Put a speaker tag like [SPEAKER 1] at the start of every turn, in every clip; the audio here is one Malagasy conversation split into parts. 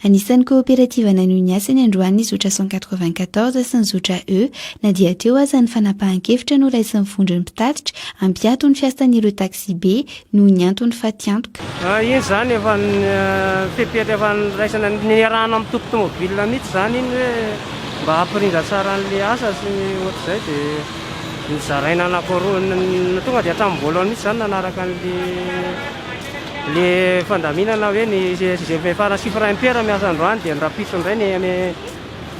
[SPEAKER 1] Anisan'ny kaoperativa nanohy ny asany androany ny zotra 194 sy ny zotra E na dia teo aza ny fanapahan-kevitra noraisin'ny vondron'ny mpitatitra hampiato ny fiasan'ireo taxibe noho ny antony fatiantoka.
[SPEAKER 2] Iny izany efa fepetra efa niraisana niarahana amin'ny tompon-tomobilina mihitsy izany iny hoe mba hampirindra tsara an'ilay asa sy ny ohatr'izay dia nozaraina anankiroa, tonga dia hatramin'ny voalohany mihitsy izany nanaraka an'ilay Le fandaminana hoe ny sixième farany chiffre impair miasa androany dia ny rahampitso indray ny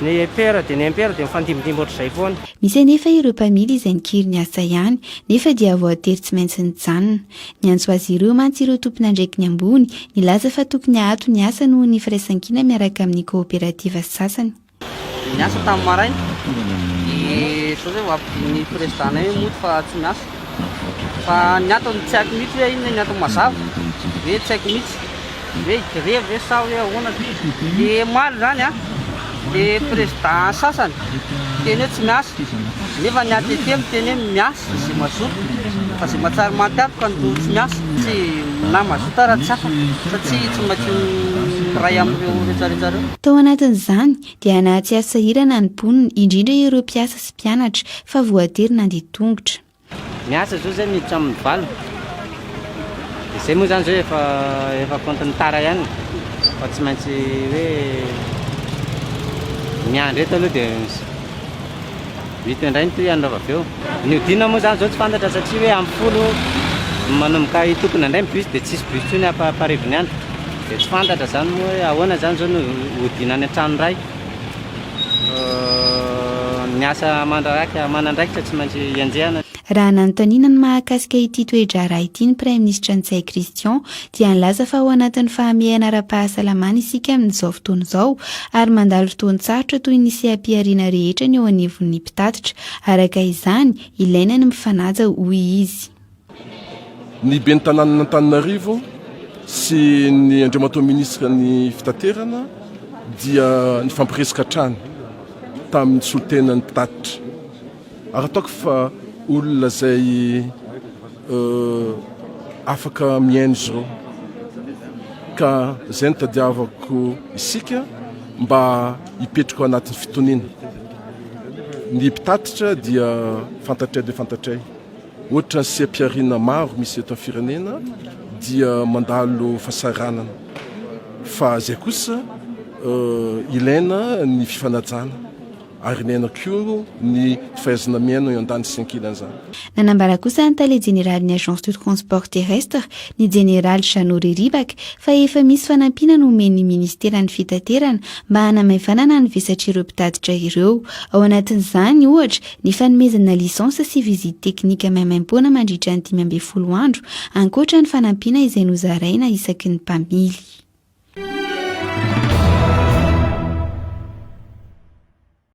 [SPEAKER 2] ny impair dia ny impair dia mifandimbindimby ohatr'izay foana.
[SPEAKER 1] Misy anefa ireo mpamily izay nikiry niasa ihany nefa dia voatery tsy maintsy nijanona. Niantso azy ireo mantsy ireo tompon'andraikiny ambony nilaza fa tokony haato ny asa noho ny firaisankina miaraka amin'ny kaoperativa sasany.
[SPEAKER 3] Niasa tamin'ny maraina dia zao zay vao ampidinin'ny président-nay hoe mody fa tsy miasa. Fa ny antony tsy haiko mihitsy hoe inona ny antony mazava, hoe tsy haiko mihitsy hoe grevy ve sa hoe ahoana. Dia omaly izany an, le président sasany miteny hoe tsy miasa, nefa ny ATT miteny hoe miasa izay mazoto, fa izay mahatsiaro maty antoka no tsy miasa. Tsy na mazoto ara tsy afaka satria tsy maintsy miray amin'ireo rehetra rehetra ireo.
[SPEAKER 1] Tao anatin'izany dia nahatsiaro sahirana ny mponina, indrindra ireo mpiasa sy mpianatra, fa voatery nandeha tongotra.
[SPEAKER 4] Miasa zao zay miditra amin'ny valo de zay moa zany zao efa efa compte ny tara ihany fa tsy maintsy hoe miandry eto aloha de mety indray ny tohiny rehefa avy eo. Ny hodinina moa zany zao tsy fantatra satria hoe amin'ny folo manomboka hitokona indray ny bus de tsisy bus intsony ampaharivo ny andro de tsy fantatra zany moa hoe ahoana zany zao no hodina any an-trano indray. Ny asa aman'andraikitra tsy maintsy ianjehana.
[SPEAKER 1] Raha nanontaniana ny mahakasika ity toe-draharaha ity ny Praiminisitra Ntsay Christian dia nilaza fa ao anatin'ny fahamehana ara-pahasalamana isika amin'izao fotoana izao ary mandalo fotoan-tsarotra toy ny seha-pihariana rehetra ny eo anivon'ny mpitatitra. Araka izany, ilaina ny mifanaja, hoy izy.
[SPEAKER 5] Ny ben'ny tanànan'Antananarivo sy ny Andriamatoa Minisitra ny fitaterana dia nifampiresaka hatrany tamin'ny solontenan'ny mpitatitra ary ataoko fa olona izay afaka mihaino izy ireo ka izay no tadiavako isika mba hipetraka ao anatin'ny fitoniana. Ny mpitatitra dia fantatray dia fantatray. Ohatra ny seha-pihariana maro misy eto amin'ny firenena dia mandalo fahasahiranana fa izay kosa ilaina ny fifanajana ary ilaina koa ny fahaizana mihaino eo andaniny sy ankilan'izany.
[SPEAKER 1] Nanambara kosa ny tale jeneralin'ny Agence de transport terrestre, ny jeneraly Jeannot Reribaka, fa efa misy fanampiana nomen'ny minisiteran'ny fitaterana mba hanamaivanana ny vesatr'ireo mpitatitra ireo. Ao anatin'izany, ohatra, ny fanomezana licence sy visite technique maimaimpoana mandritra ny 15 andro, ankoatra ny fanampiana izay nozaraina isaky ny mpamily.